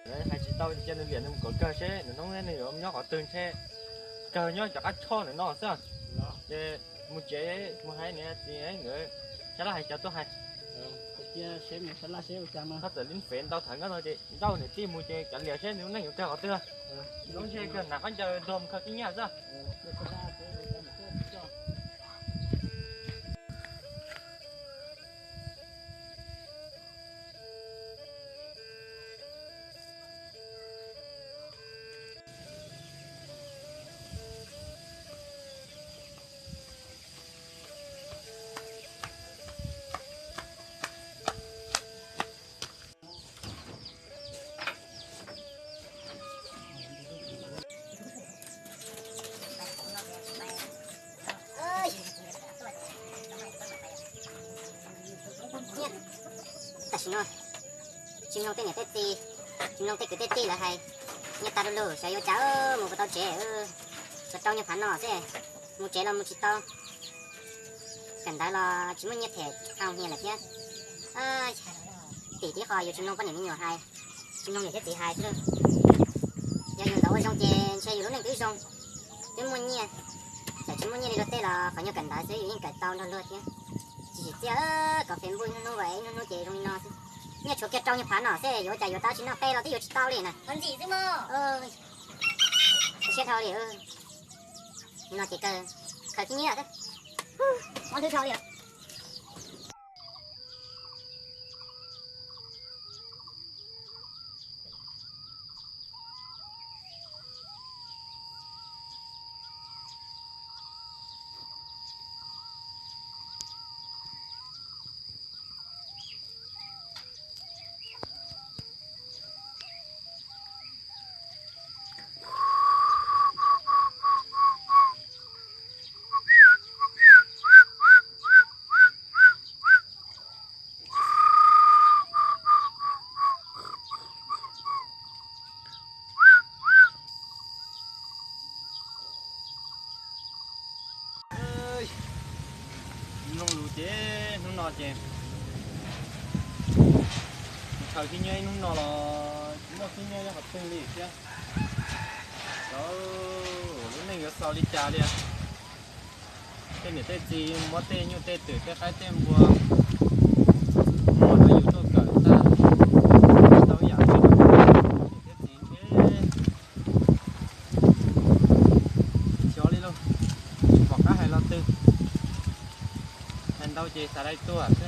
Hais tsis tau ces cia nws liam nws mus kom kawg seb nws hnub no nws yuav nyob qhov twg ntshe kawg nyob cov qab tshoj ntawm no xwb. Ces mus tsev mus hais niam txiv nkawd sab laj hais cov tuaj hais. Koj txawm li fev ntau thaum nkauj no ces nrauj niam tij mus ces cov liam seb nws lub neej yuav kawg qhov twg. Lub ntshe kawg hnav khaub ncaws nrog mus khaws khib nyiab xwb. Tam sim no tsis mloog tej niam tej txiv, tsis mloog tej kwv tej tij lawv hais, nyiaj tag lug lug xyov yuav ua cas mus puas tau tsev, puas rau nyuag phav no xwb, mus tsev los mus tsis tau, kawm ntawv los tsis muaj nyiaj them hau nyiaj lawm thiab. Tim tib qho yus tsis mloog poj niam me nyuam hais, tsis mloog niam thiab txiv hais xwb. Yog yus ntawd ua zoo ces ntshe yus lub neej twb zoo, twb muaj nyiaj. Txawm tsis muaj nyiaj li luag tej los qhov nyuag kawm ntawv xwb yus yeej kawm tau nrog luag thiab. Tsis tsim txiaj kom Facebook ib hnub hnub ua ib hnub hnub ces zoo li no xwb. Nyiaj tshuav kiag rau nyuag phav no xwb yuav ua cas yuav tau tsis noj pe los twb yuav tsis tau li na. Siab dhau li. No ces kawg khaws khib nyiab xwb. Mob hlwb dhau li. Mloog lus ces hnub no ces khaws khib nyiab ib hnub no los tsis muaj khib nyiab nyob qhov twg li thiab. Lub neej yuav xaus li cas li. Tej niam tej txiv muab tej nyuj tej twm tej qaib tej npua muag rau yus tuaj kawm tag, tau ib yam li niam thiab txiv ntshe tsis xyov li lauj. Tsis pom qab hais lo twg, hais ntau ces xav dai tuag.